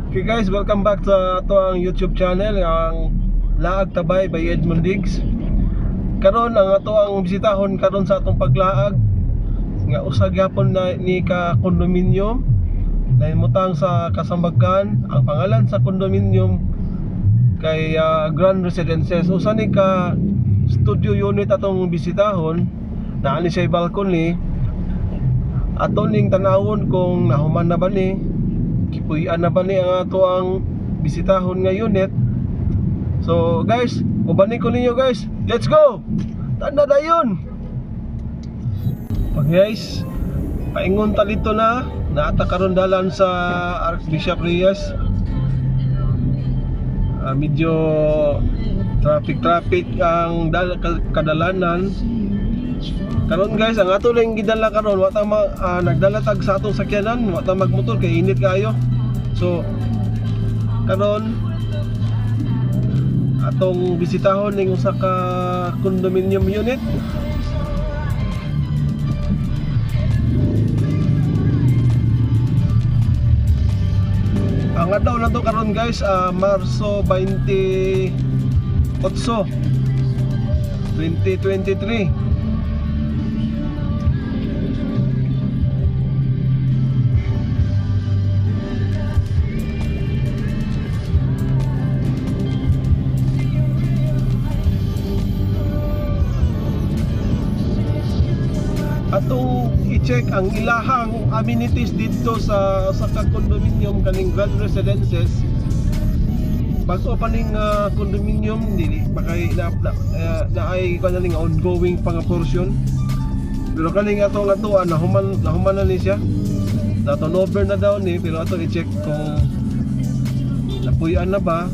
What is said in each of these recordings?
Okay guys, welcome back sa ato ang YouTube channel, ang Laag Tabay by Edmond Diggs. Karon ang ato ang bisitahon karon sa atong paglaag nga usa gyapon na ni ka condominium na imutang sa Kasambagan. Ang pangalan sa condominium kay Grand Residences. Usa ni ka studio unit atong bisitahon, naa ni siya balcony. Ato ning tanawon kung nahuman na ba ni, gipuy-an na ba ni ang ato ang bisitahon nga unit. So guys, ubanin ko ninyo guys. Let's go! Tanda dayon! Okay guys, paingon ta dito na naata karon dalan sa Archbishop Reyes. Medyo traffic traffic ang kadalanan. Karon guys, ang ato lang gidala karon, wa ta nagdala tag sa atong sakyanan, wa ta magmotor kay init kaayo. So karon atong bisitahon ning usa ka condominium unit. Ang adlaw na to karon guys, Marso 28, 2023. Atong i-check ang ilahang amenities dito sa ka condominium kaning Grand Residences. Bago pa ning condominium, dili pa kay na ay kuan ning ongoing pa nga portion, pero kaning atong atuan nahuman nahuman na ni siya, na turnover na daw ni, pero ato i-check kung napuy-an na ba,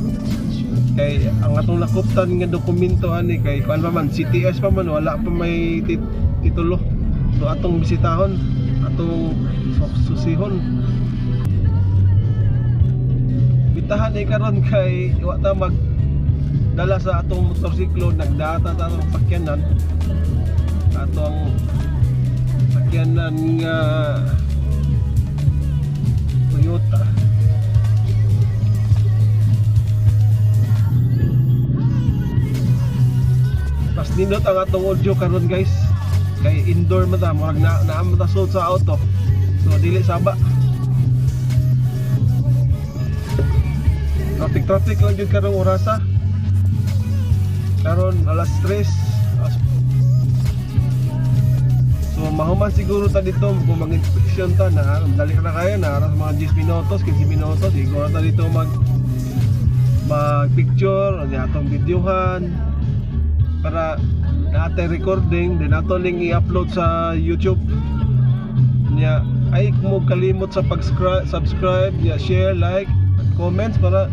kay ang atong nakuptan nga dokumento ani kay kuan pa man, CTS pa man, wala pa may titulo. So atong bisitahon, atong susihon. Bitahan ay karon kay wa ta mag dala sa atong motorsiklo, nagdata ta atong sakyanan, atong sakyanan nga Toyota. Mas nindot ang atong audio karon guys, kay indoor man ta, murag na naa man ta suot sa auto, so dili saba. Traffic traffic lang jud karong orasa karon, alas 3. So mahuman siguro ta dito kung mag-inspection ta na dali na kayo na aras mga 10 minutos, 15 minutos siguro ta dito mag mag picture o atong videohan para naatay recording then ato ning i-upload sa YouTube niya. Ay mo kalimot sa pag-subscribe niya, share, like at comments para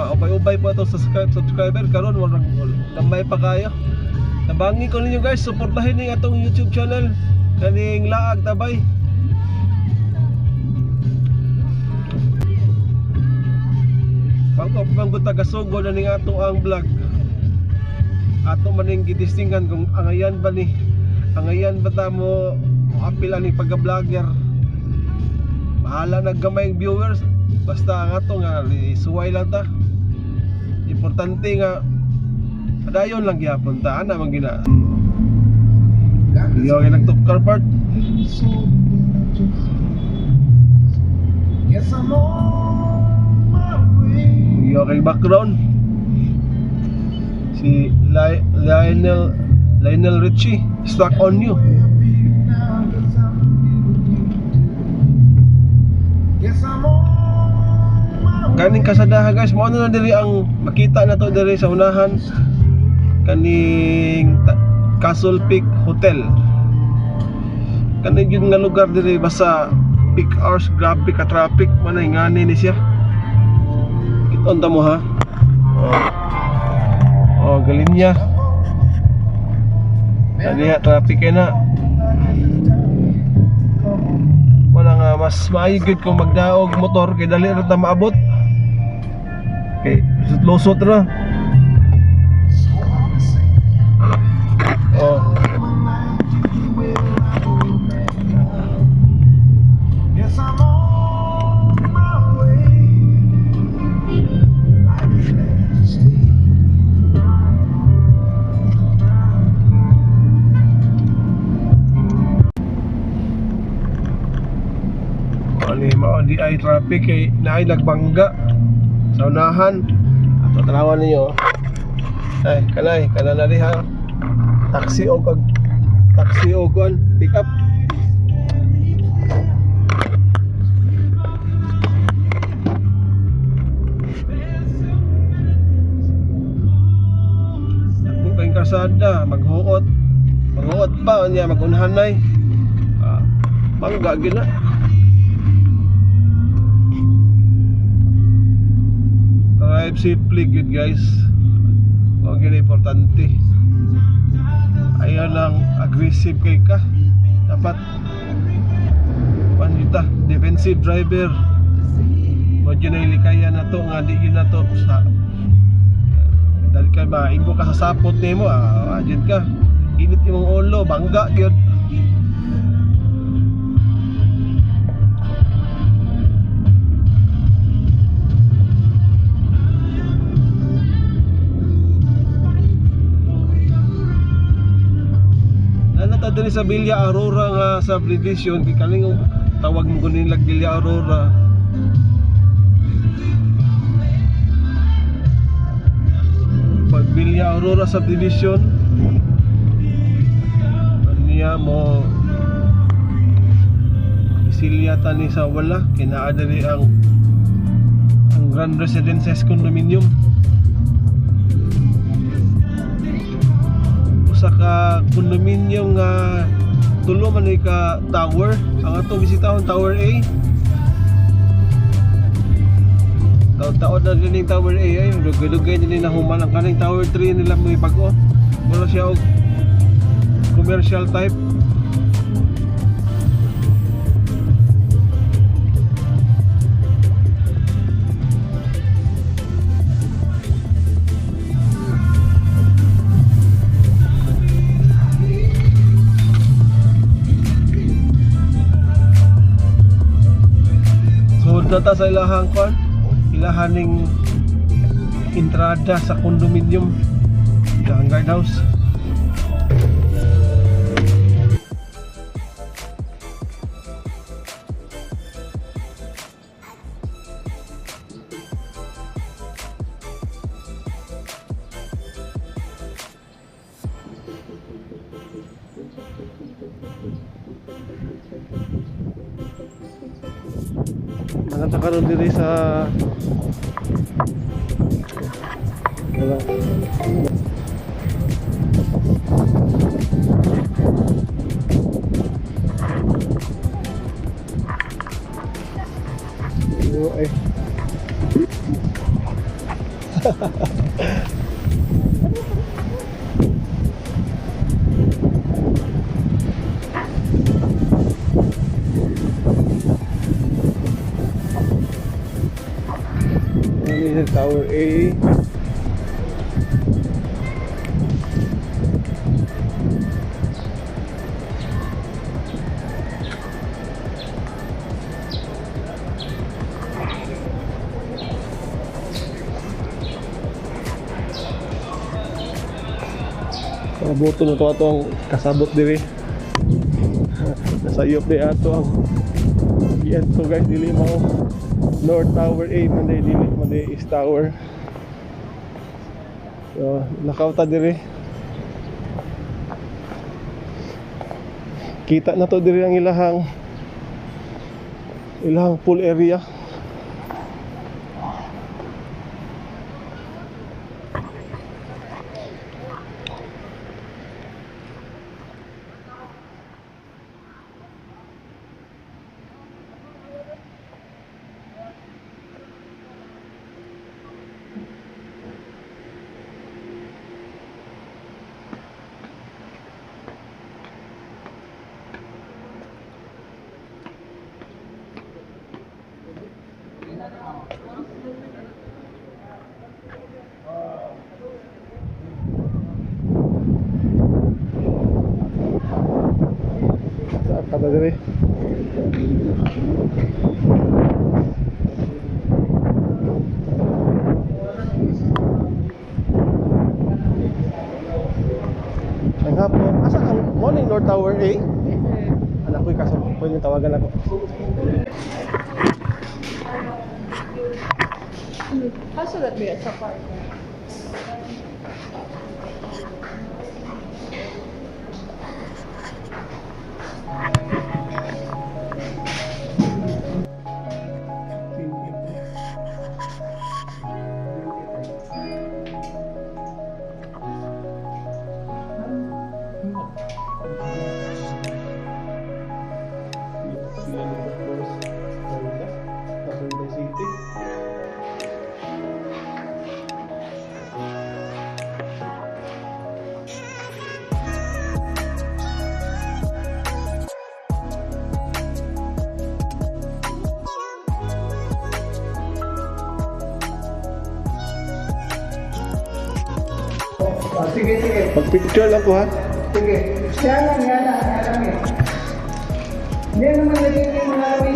ubay-ubay po atong subscriber karon. Warang gamay pa kayo. Tabangi ko ninyo guys, suportahin ning atong YouTube channel kaning Laag Tabay. Bago pa man gud tagasugod na ning ato ang vlog, ato man ning gitistingan kung angayan ba ni, angayan ba ta mo apil ani pagka-vlogger. Bahala na gamay ang viewers, basta ang ato nga suway lang ta, importante nga padayon lang gyapon ta ana man gina. Iyo kay nagtok car part. Yes, I'm on my way. Iyo kay background si Lionel Richie, "Stuck on You". Yes, I'm on my way. Kaning kasadaha guys, mao na lang diri ang makita na to diri sa unahan, kaning Castle Peak Hotel. Kaning yun nga lugar diri, basta peak hours grabe ka traffic man ay ngani ni siya. Kiton ta mo ha. Oh, oh galinya kaniya, traffic kay na. Wala nga mas maayo gyud kung magdaog motor kay dali ra ta maabot, kay lusot ra. Oh. Yes, I'm on my Ani mao di ay traffic kay naay nagbangga sa unahan. Ato tanawan ninyo. Ay, kanay, kana na diha. Taxi og kuan, pick up. Dako kayong kalsada, maghuot. Maghuot pa unya magunhanay. Ah, bangga gyud na. Drive safely good, guys. Mao gyud importante. Ayaw lang aggressive kay ka. Dapat kuan kita, defensive driver. Mao gyud na likayan na to nga di gyud na to sa dahil kay maigo ka sa sapot nimo, ah, jud ka. Init imong ulo, bangga gyud. Nana ta diri sa Villa Aurora nga subdivision kay kaning tawag mo kunin lag Villa Aurora. Pag Villa Aurora subdivision niya mo isilya ta ni sa wala kay naa diri ang Grand Residences Condominium, usa ka condominium nga tulo man ni ka tower. Ang atong bisitahon, Tower A. Taon-taon na din yung Tower A, ay dugay-dugay na din nahuman. Ang kaning Tower 3 nila mo bag-o, mura siya og commercial type. So na ta sa ilahang kwan, ilahan ning entrada sa condominium, ilahang guard house. Mga karon diri sa wala. Ano ay. Ano yung Tower A? Pabuto na to ato ang kasabot diri. Nasayop di ato ang yan. So guys, dili mo North Tower A man di, dili man di East Tower. So, lakaw ta diri. Kita na to diri ang ilahang pool area. Sa kada diri. Ang hapon, asa ang morning North Tower A? Yes, sir. Anak ko'y kasabot ko yung tawagan ako. Kaso that be sa park. Sige, sige. Pag-picture lang ko ha. Sige. Siya lang, yan lang, yan lang eh. Hindi naman naging yung mga kami.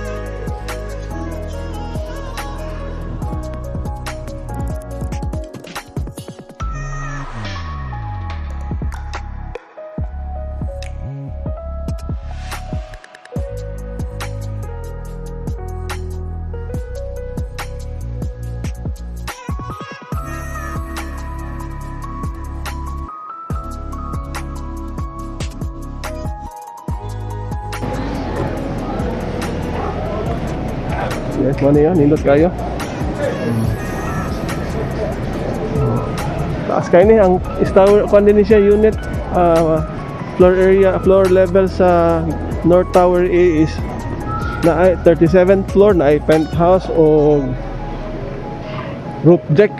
Yes, mo na yun. Nindot kayo. Taas kayo ni. Ang tower, kung din siya unit, floor area, floor level sa North Tower A is na ay 37th floor na ay penthouse o roof deck.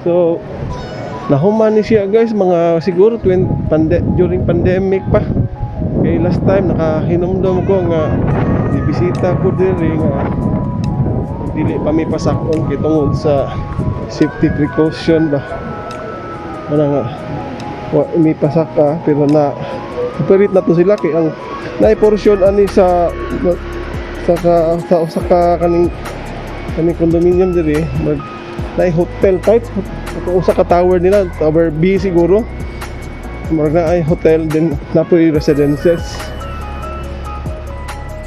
So, nahuman ni siya guys mga siguro during pandemic pa. Kay last time nakahinumdom ko nga gibisita ko diri nga dili pa mi pasakon kay tungod sa safety precaution ba. Ano nga wa mi pasaka pero na operate na to sila kay ang naay portion ani sa usa ka kaning kaning condominium diri mag naay hotel type usa ka tower nila, tower B siguro. Murag na ay hotel din napoy residences.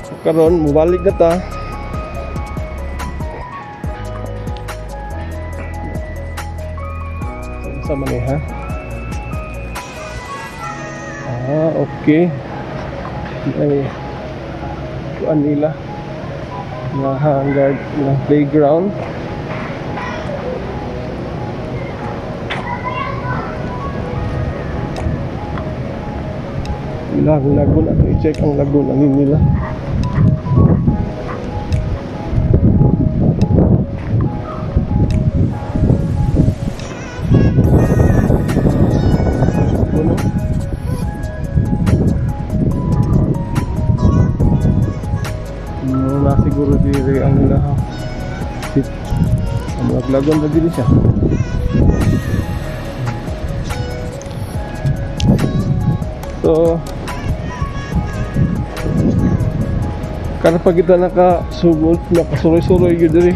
So, karon mobalik na ta. So, sa man eh, ha? Ah, okay. Ay, kuan nila nga hangar nga playground. Ilang lagoon ato i-check ang lagoon ani nila. Ano? No, na siguro diri ang nila ha. Sit. Ang mga lagoon ra diri siya. So, karon pag kita nakasugod, nakasuroy-suroy gyud diri.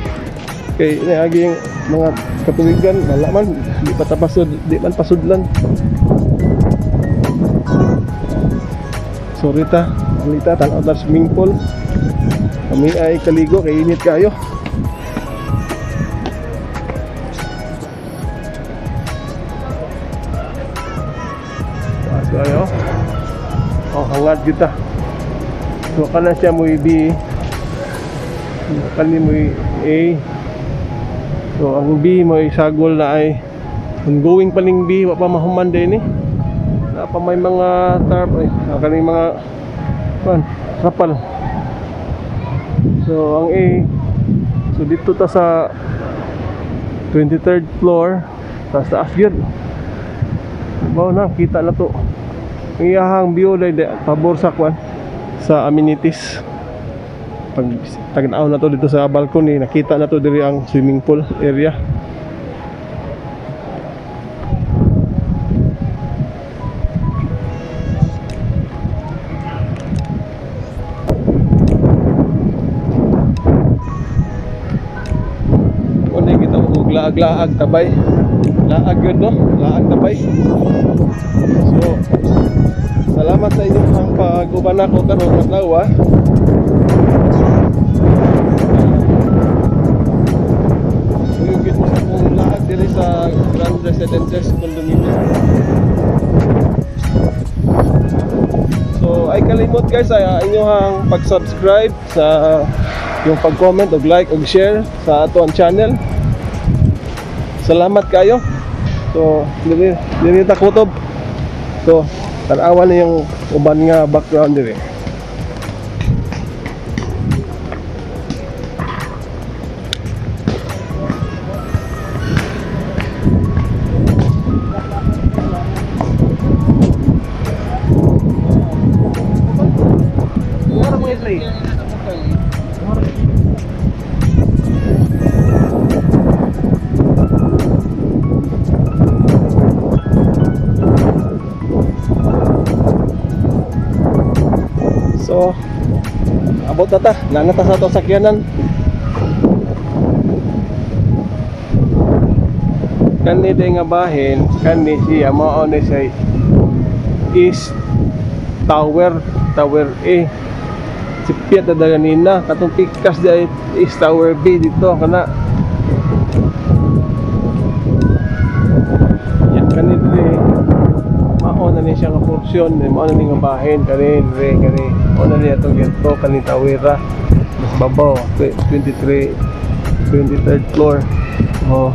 Kay naagi yung mga katuwigan, wala man, di pa tapasod, di man pasudlan. Sorry ta, alita, tanaw ta swimming pool. Kami ay kaligo, kay init kayo. Taas kayo. Oh, hangad kita. So kana siya mo B. Kani mo A. So ang B mo sagol na ay ongoing pa ning B, wa pa mahuman din eh. Na pa may mga tarp ay kaning mga kuan, trapal. So ang A, so dito ta sa 23rd floor, taas taas gyud. Bao na kita na to. Ang iyahang view dai pabor sa kwan sa amenities. Pag tagnaw na to dito sa balcony, nakita na to diri ang swimming pool area. Kundi kita mo og laag-laag tabay. Laag yun no? Laag tabay. So, Salamat sa inyong pag-uban ako karon adlaw ah. Yung mo sa akong laag diri sa Grand Residences Condominium. So ay kalimot, guys, ay inyong pag-subscribe sa yung pag-comment og like og share sa ato ang channel. Salamat kayo. So diri diri ta kutob. So tan-awan na yung uban nga background diri. So, abot na ta. Nanata sa atong sakyanan. Kani day nga bahin, kani siya mao ni siya East Tower, Tower A. Si Piat na ganina, katong pikas di East Tower B dito kana. Yan kani diri mao na ni siya nga porsyon, eh, mao na ni nga bahin kani diri kani. Mao na ni atong ginto kani tawira. Mas babaw, 23 23rd floor. Oh.